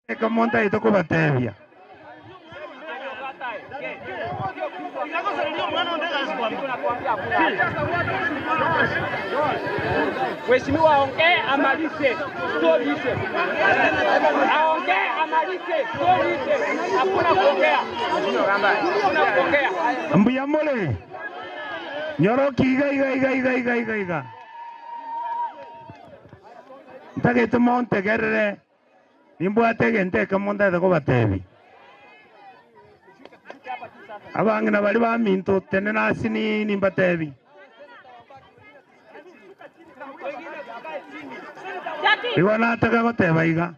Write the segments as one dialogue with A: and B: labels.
A: Ekemo ntagete kobatebia.
B: Mheshimiwa aongee amalize, story ishe. Aongee amalize, story ishe. Hakuna kuongea. Hakuna kuongea.
A: Mbuya more? Nyorokia iga iga iga iga iga iga iga. Ntagete montegerere. Nimbwate egento ekemo ntagete kobatebia. Abang'ina baria baminto, tenena ase nimbatebie. Igo nataka goteba iga,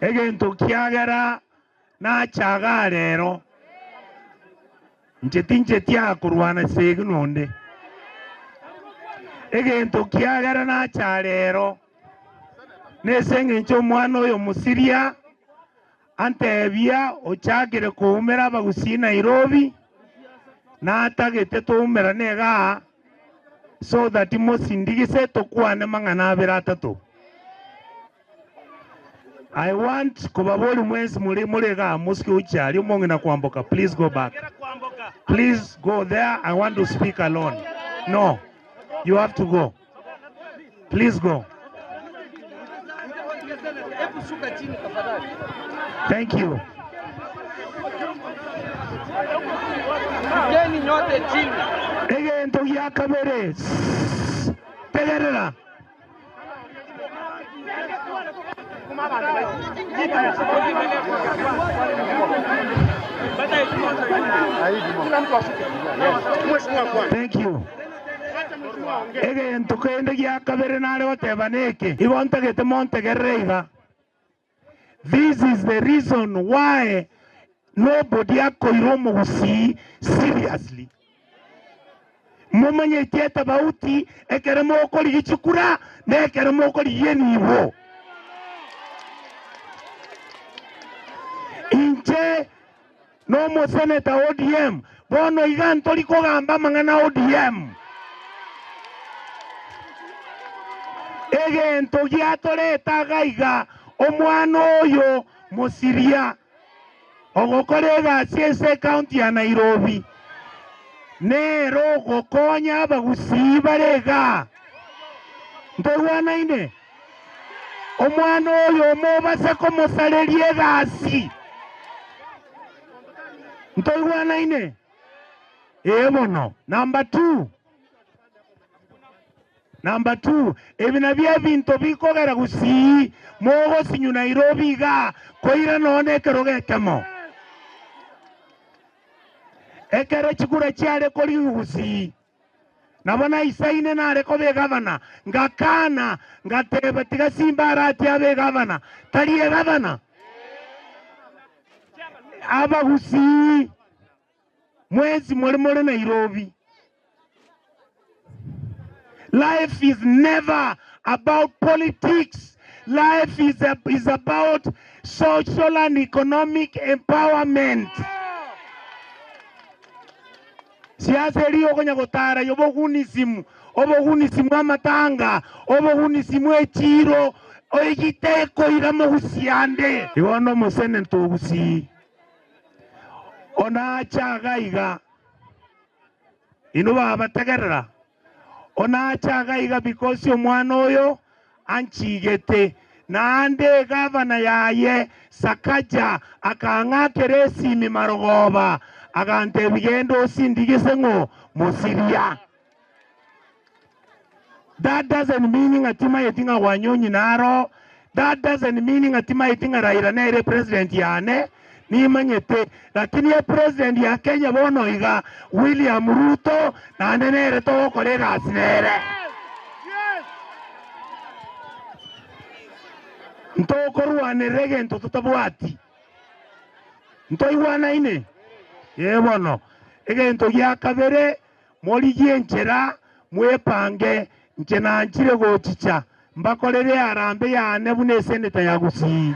A: egento kiagera nacha igaa rero, Inche tincheti aa korwana esegi nonde. Egento kiagera nacha aa rero, nese engencho omwana oyo Omosiria antebia ochakire koumera abagusii Nairobi, natagete toumerane igaa so that mosindigise tokwane mang'ana abere atato. I want kobaboria mwensi more more igaa mosike gochia aria omong'ina kwamboka please go back please go there I want to speak alone no you have to go please go thank you. Egento gia kabere, sss, tegerera. Thank you. Egento kende gia kabere nare goteba neke, igo ntagete montegerere iga. This is the reason why nobody akoira omogusii seriously. Momanyeti etabauti ekero mokorigia chikura na ekero mokorigia enibo. Inche nomoseneta ODM, bono iga ntori kogamba amang'ana ODM. Egento giatoreta iga iga, omwana oyo mosiria ogokora egasi ase ecounty ya Nairobi nere ogokonya abagusii bare igaa. Ntoigwanaine? Omwana oyo omobase komosareria egasi. Ntoigwanaine? Ee bono. Number two. Number two, ebi nabio ebinto bikogera gusii mogosinyu Nairobi igaa koira nonya nekerogo ekemo. Ekero chikura chiare korigwa gusii, nabo naisaine nare koba egavana, ngakana ngateba tiga Simba aratie abe egavana, tari egavana. Abagusii Mwensi more more Nairobi. Life is never about politics. Life is, a, is about social and economic empowerment. Siasa eri okonya gotara yobogunisimu, obogunisimu amatanga, obogunisimu echiro, oigite ekoira mogusiande. Igo nomosenento ogusii. Onache iga iga, inwe babategerera, onache iga iga because omwana oyo anchigete, naende egavana yaye Sakaja akang'akera esimi marogoba, agantebia genda osindigise ng'o mosiria. That doesn't mean ng'a timaeti ng'a Wanyonyi naro, that doesn't mean ng'a timaeti ng'a Raila nere epresident yane, nimanyete. Lakini epresident ya Kenya bono iga William Ruto naende nere togokora egasi nere. Ntokorwanerera egento totabwati. Ntoigwanaine? Ee bono. Egento gia kabere Morigie enchera, mwepange, inche nanchire gochicha, mbakorere earambe yane buna eseneta ya Gusii.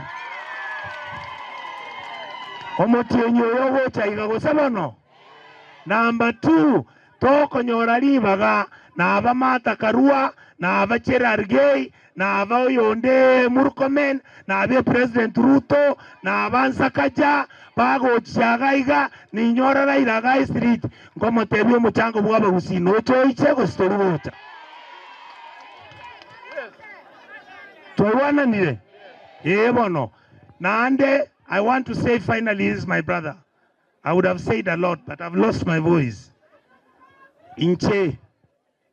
A: Omotienyi oyo ogocha iga gose bono? Number two, tokonyora ribaga naba Martha Karua, naba Cherargei, Naba oyonde Murkomen, naba President Ruto, naba Nsakaja, bagochia iga iga, ninyora Raila iga street, nkomotebia omochango bw'abagusii noche oiche gose tori gocha. Twaigwananire? Ee bono. Naende I want to say finally this my brother, I would have said a lot but I've lost my voice. Inche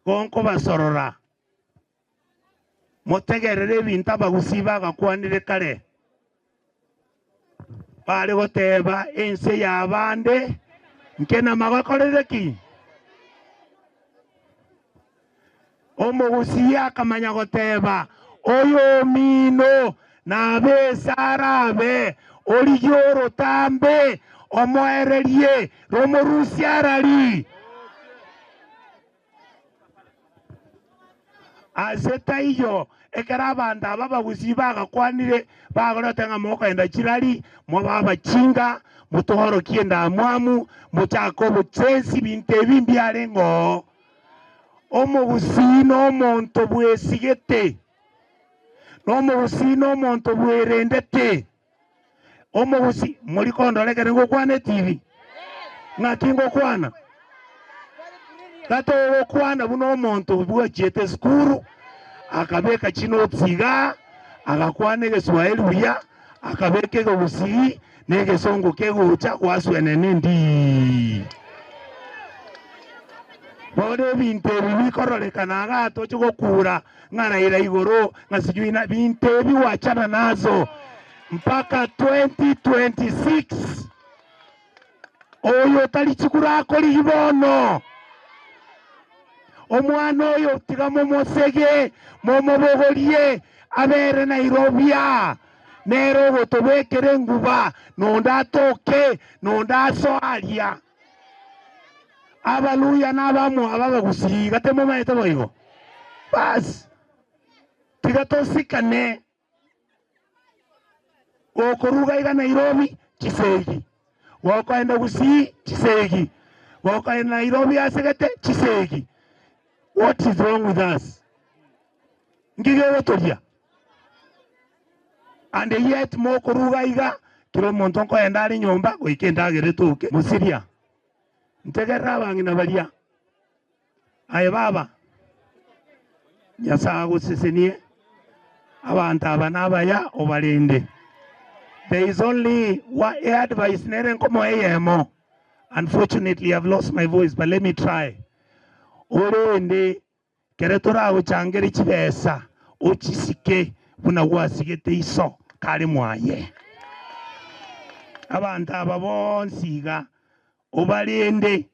A: gonkobasorora Motegerere ebinto abagusii bagakwanire kare, bare goteeba, Ense y'abande nkenama gakorire ki? Omogusii akamanya goteeba, Oyomino nabe ase arabe, origie orotambe, omoererie, romorusie arari. Ase taiyo, ekero abanto aba abagusii bagakwanire, bagorete ng'a mokogenda chirari, mobe abachinga, motworokie endamwamu, mochake obochensi, ebinto ebi mbiarenge oo. Omogusii nomonto bwesigete, na omogusii nomonto bwerendete. Omogusii, mori kondora ekero ngokwana etibi? Ng'aki ngokwana? Gatogokwana buna omonto bwachiete esukuru, akabeka chinotes igaa, agakwana egeswahili buya, akabeka ekegusii na egesongo kegocha gwaswenena endii. Bono ebinto ebi bikororekana igaa toche gokura ng'a Raila igoro ng'a sijui na binto ebi gwachana nazo mpaka 2026. Oyo otari chikura akorigi bono. Omwana oyo tiga momosege, momobogorie, abere Nairobi aa. Nere ogotobekera enguba, nonde atoke, nonde asoe aria. Abaluya na abamwabo abagusii iga timomaete boigo? Bas, tiga tosikane. Gokoruga iga Nairobi, chisegi. Gokoenda Gusii, chisegi. Gokoenda Nairobi asegete, chisegi. What is wrong with us? Nki gegotoria? And yet mokoruga iga, kera omonto nkoenda are nyomba goika endagera etoke. Mosiria, ntegerere abang'ina baria. Aye baba, Nyasae agosesenie, abanto aba nabaya obarende. There is only one advice nere nkomoa eyemo, unfortunately I've lost my voice but let me try. Orende Kere toragochangere chibesa, ochisike buna gwasigete iso kare mwaye. Abanto aba bonsi iga obarende,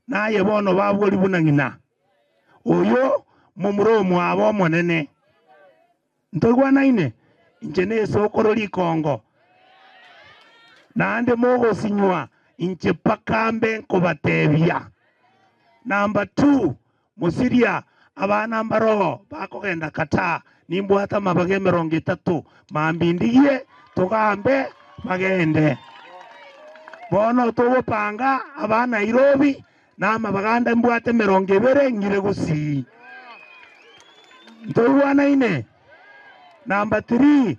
A: naye bono babori buna ng'ina oyo momura omwabo omonene. Ntoigwanaine? Inche nesokoro rikongo, naende mogosinywa inche mpaka mbe nkobatebia. Number two, Mosiria, abana mbaroo bakogenda Qatar, nimbwate amabaga emerongo etato, mambia ndigie togambe bagende. Bono togopanga aba Nairobi na amabaga ande mbwate emerongo ebere ng'ire gusii. Ntoigwanaine? Number three,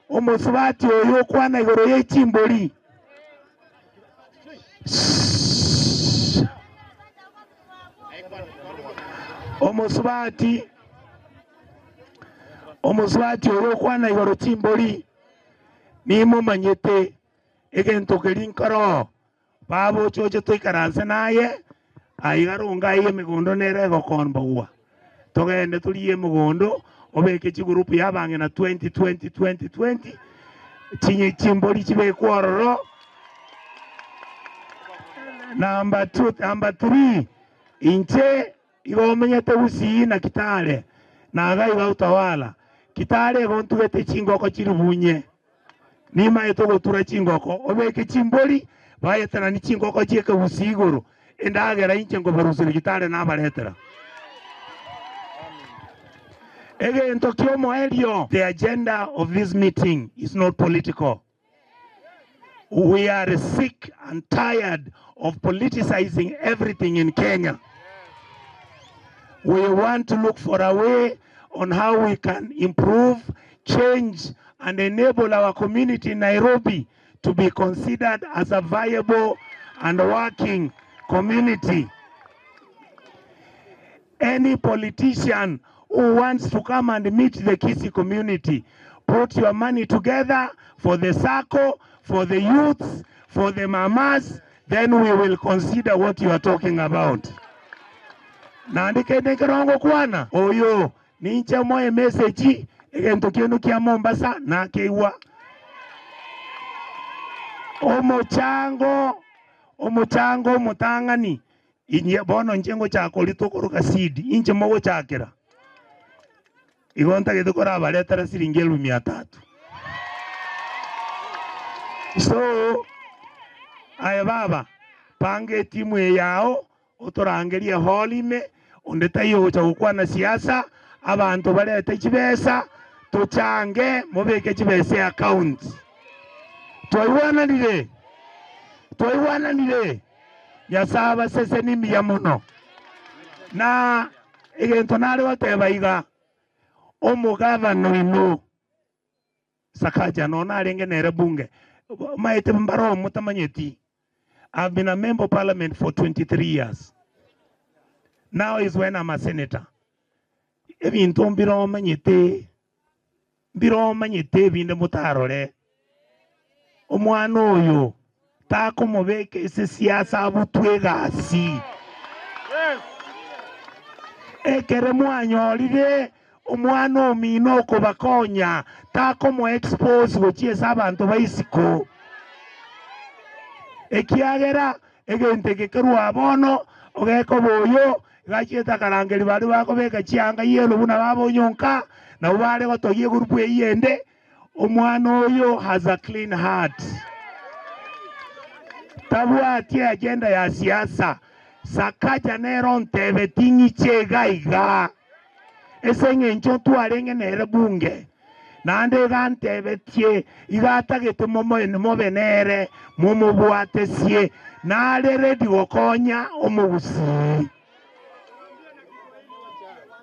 A: omosubati oyo okwana igoro ye chimbori. Omosubati omosubati oyo okwana igoro chimbori, nimomanyete egento keria nkoroo, baba oche oche toikaranse naye, aiga ronga aiga emegondo nere egokombogwa, togende torigie emogondo, obeke chigurupu ya abang'ina 20 20 20 20, chinye chimbori chibekwe ororo. Number two, number three, inche igo omenyete Gusii na Kitale, na iga iga Utawala. Kitale igo ntugete chingoko chiribunye, nimaete ogotura chingoko, obeke chimbori, baetanani chingoko chi'ekegusii igoro, endagera inche nkobaruseria Kitale nabaretera. Egento ki'omoerio, the agenda of this meeting is not political. We are sick and tired of politicizing everything in Kenya. We want to look for a way on how we can improve, change and enable our community in Nairobi to be considered as a viable and working community. Any politician who wants to come and meet the Kisii community, put your money together for the SACCO, for the youths, for the mamas, then we will consider what you are talking about. Naende kende ekero ngokwana, oyo ninche moe message, egento kiaino kia Mombasa nakeigwa. Omochango, omochango omotang'ani, inye bono inche ngochaka oria tokoroka seed, inche mogochakera. Igo ntagete korabaretera siringi elfu mia tatu. So, aye baba, panga etimu eye yao, otorangerie ehall ime, onde taiyo ogocha gokwana siasa, abanto barete chibesa, tochange, mobeke chibesa eaccount. Twaigwananire? Twaigwananire? Nyasae abasesenie mbuya mono. Na egento nare goteba iga, omogavana oino Sakaja nonya narenge nere bunge, omanyete mbare oo motamanyeti, I've been a member of parliament for 23 years, now is when I'm a senator. Ebinto mbire omanyete, mbire omanyete ebinde motarore. Omwana oyo takomobeka ase siasa abutwe egasi. Ekere mwanyorire omwana omino okobakonya, takomo expose gochia ase abanto ba isiko. Ekiagera egento eke kerwa bono ogekoba oyo gachiete akarangeria baria bakobeka chianga yellow buna babonyonka, nabo bare gotogia egurupu eyio ende. Omwana oyo has a clean heart. Tabwati agenda ya siasa. Sakaja nere ontebeti ng'iche iga iga. Ase eng'encho ntwarenge nere bunge. Naende iga antebetie iga atagete mobe nere momobwatesie nare ready gokonya omogusii.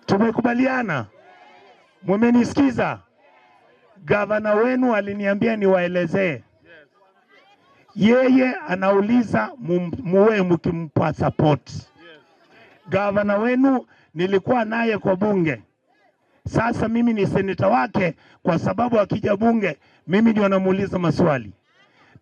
A: Tumekubaliana? Mumenisikiza? Gavana wenu aliniambia niwaelezee. Yeye anauliza muwe mkimpa support. Gavana wenu nilikuwa naye kwa bunge. Sasa mimi ni seneta wake, kwa sababu akija bunge mimi ndio namuuliza maswali.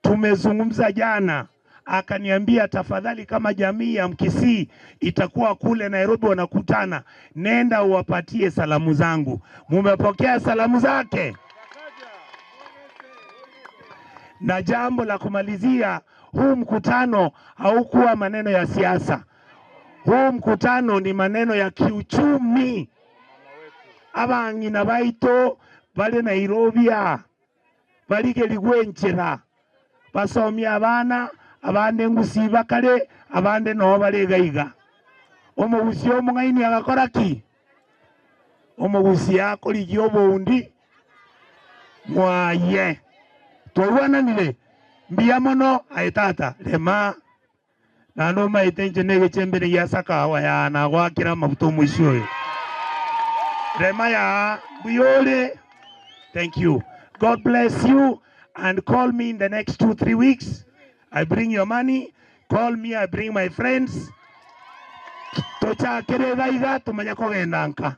A: Tumezungumza jana, akaniambia tafadhali, kama jamii ya Mkisii itakuwa kule Nairobi wanakutana, nenda uwapatie salamu zangu. Mumepokea salamu zake? Na jambo la kumalizia, huu mkutano haukuwa maneno ya siasa. Huu mkutano ni maneno ya kiuchumi. Abang'ina baito bari Nairobi aa barigerigwe enchera basomie abana abande ngusii bakare abande noo bare iga iga. Omogusii omong'aini agakora ki? Omogusii akorigia oboundi mwaye. Twaigwananire? Mbuya mono aye tata, rema naende omaete inche negechembene gia Sakawa yaa nagoakera amafuta omoisia oyo. Rema yaa mbuya ore. Thank you. God bless you and call me in the next 2-3 weeks. I bring your money. Call me, I bring my friends. Tochakere iga iga tomanye kogenda nka.